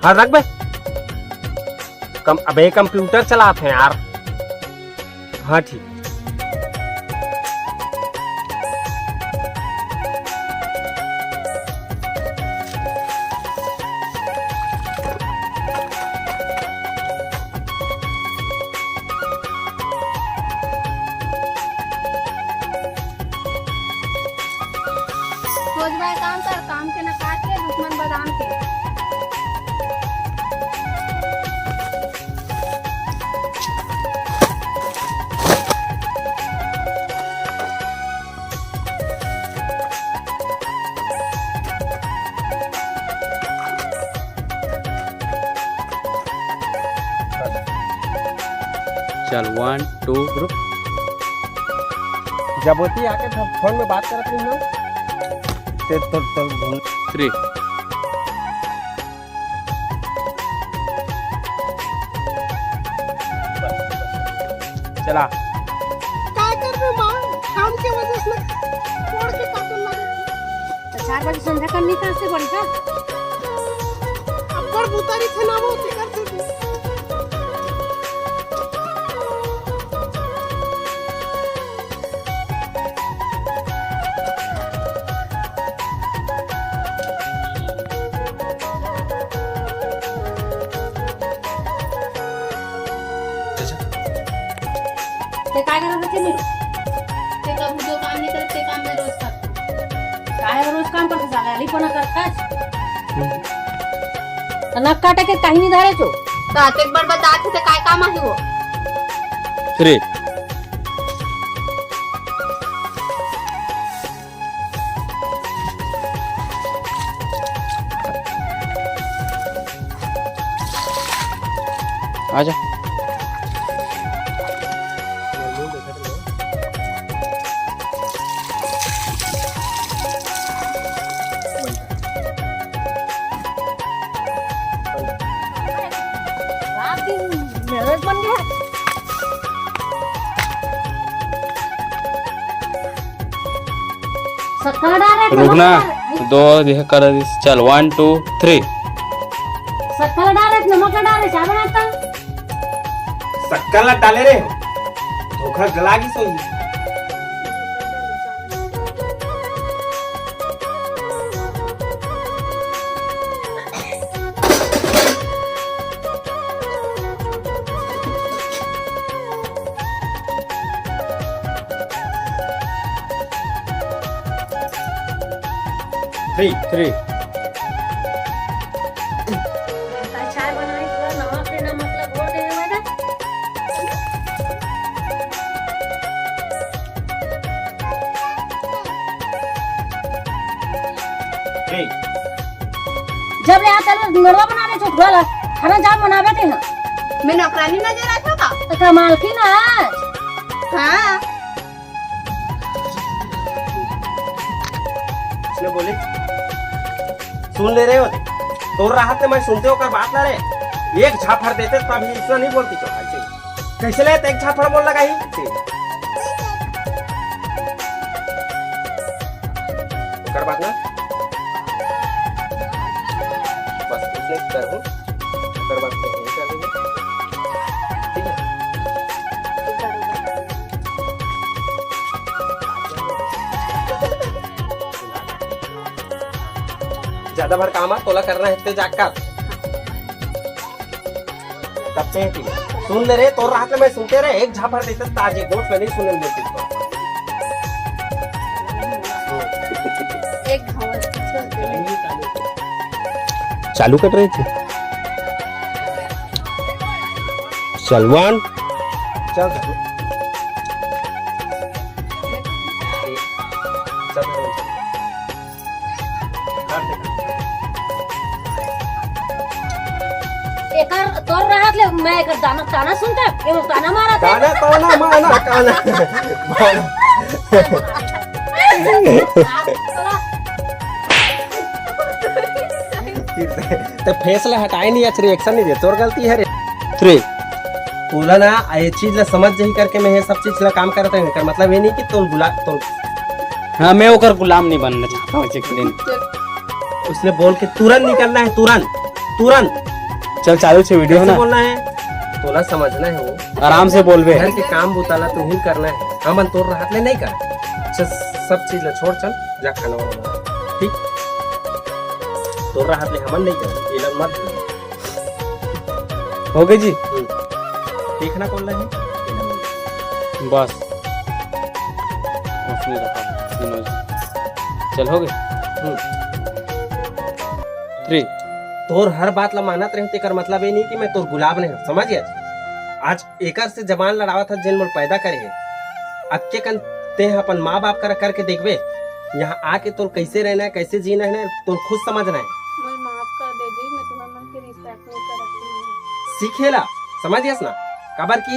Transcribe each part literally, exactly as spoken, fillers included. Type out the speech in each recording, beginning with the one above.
हाँ, रख बे। कम, अबे, कंप्यूटर चलात हे यार। हाँ, ठीक। सोच भाई काम कर, काम के न काट के दुश्मन बदाम के। चल, वन, टू, रुक। जब होती आके तो फोन में बात करत रही ना, ते तो, तो three। चला। काय करबे माँ, काम के वजह से कोड़ के काटन लगे। तो चार बजे संध्या करनी था, से बड़ी का? अब्बड़ बुतारी थे ना वो, तेकर से भी। ते काय करत होते नी? ते कभू जो काम नहीं करत, ते काम में रोज करत। काय रोज काम करत साला, अली कोना करत? नक काटे के कहीं नहीं धरे छो। तो एक बार बता थे, ते काय काम आही वो? Three। आजा। रात दिन मेहनत बन गया। सक्कर डारे, रुकना। नमक डारे। दो, यह कर दिस। चल, वन, टू, थ्री। सक्कर डारे, नमक डारे, चाय बनाता। सक्कर ला डाले रे, धोखा गला की सोई। Three, three। चाय बनाई, पूरा नमक के ना, मतलब, घोर देवे वाला। Three। जब ले आता लो, नरवा बनावे छोटवा ला, खाना जाम बनावे ते हाँ। मैं नौकरानी नजर आत हो का? तो कमाल की ना। हाँ। इसने बोले, सुन ले रहे हो? तोर राहत ले मैं सुनते हो कर बात ना रे। एक झापड़ देते तो अभी इतना नहीं बोलती तो ऐसे। कैसे ले एक झापड़ बोल लगा ही? ओकर बाद ना, बस इतने कर हूँ, ओकर बाद तो यही कर देंगे। ठीक है? ज्यादा भर काम आ, तोला करना है ते जाकर। तब से ही सुन ले रे, तोर राहत ले मैं सुनते रहे, एक झापड़ देते ताजे गोठ में नहीं सुनने देते तो। एक घाव चालू कर रहे थे। चल वन। चल। चल। एकर तोर राहत ले मैं एकर दाना ताना सुनता, एगो ताना मारा था। ताना, ताना, माना, काना। तो face ला हटाए नहीं, अच्छा reaction नहीं दे, तोर गलती है रे। Three। तोला ना ये चीज ला समझ जही करके मैं ये सब चीज ला काम करत हूँ, एकर मतलब ये नहीं कि तोल गुला-, तोल हाँ, मैं ओकर गुलाम नहीं बनना चाहता हूँ, ऐसे करें। उसने बोल के तुरंत निकलना है, तुरंत, तुरंत। चल, चालू छे वीडियो कैसे ना। बोलना है? तोला समझना है वो। आराम से बोलबे। घर के काम बुता ला तुही करना है, हमन तोर रहत ले नहीं कर। चल, सब चीज ला छोड़, चल जा खाना वाना बना, ठीक? तोर रहत ले हमन नहीं कर, ये ला मत भूल। हो गए जी। हम्म। देखना कौन ला है? बस। उसने रखा, तीनों जी। चल, हो गए? हम्म। थ्री। तोर हर बात ला मानत रहे, तेकर मतलब ये नहीं कि मैं तोर गुलाम नहीं हूँ, समझ गया? आज एकर से जबान लड़ावत हस, जेन मोर पैदा करे हे। अक्के कन तें ह अपन माँ बाप करा करके देखबे, यहाँ आके तोर कैसे रहना है, कैसे जीना है ना, तोर खुद समझना है। मैं माफ कर दे जी, मैं तुम्हारे मन के रिस्पेक्ट नहीं करत हूँ। सीखेला, समझ गयस ना? काबर कि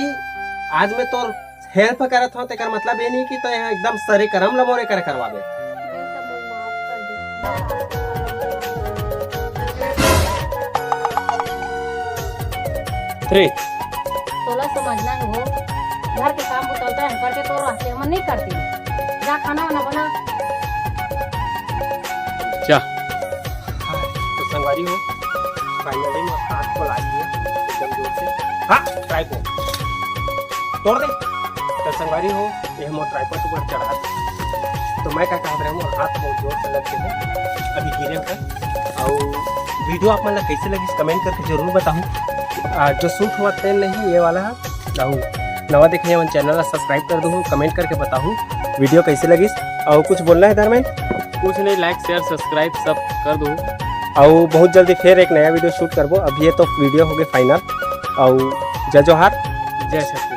आज मैं तोर हेल्प करत हूँ, तेकर मतलब ये नहीं कि तैं ह एकदम सरे करम ल मोरे कर करवाबे। नहीं तो मैं माफ कर दे। थ्री। तोला समझना है वो, घर के काम बुता ला हम करते, तोर रहते हमन नहीं करते। जा खाना वाना बना। जा। हाँ, तो संगवारी हो, finally मैं हाथ को ला दिया एकदम जोर से। हाँ, ट्राइपॉड तोड़ दे। तो संगवारी हो, ये मोर ट्राइपॉड ऊपर चढ़ा दे। तो मैं का कहत रहे हूँ, हाथ बहुत जोर से लग गए हैं, अभी गिरे हैं। और वीडियो आप मन ला कैसे लगिस, कमेंट करके जरूर बताहू। आ, जो शूट हुआ तेन नहीं, ये वाला है। और नवा देखे हमन चैनल ला सब्सक्राइब कर दू, कमेंट करके बताहू वीडियो कैसे लगिस। और कुछ बोलना है धर्मेन? कुछ नहीं, लाइक, शेयर, सब्सक्राइब सब कर दू। और बहुत जल्दी फिर एक नया वीडियो शूट करबो। अभी ये तो वीडियो हो गए फाइनल। और जय जोहार, जय छत्तीसगढ़।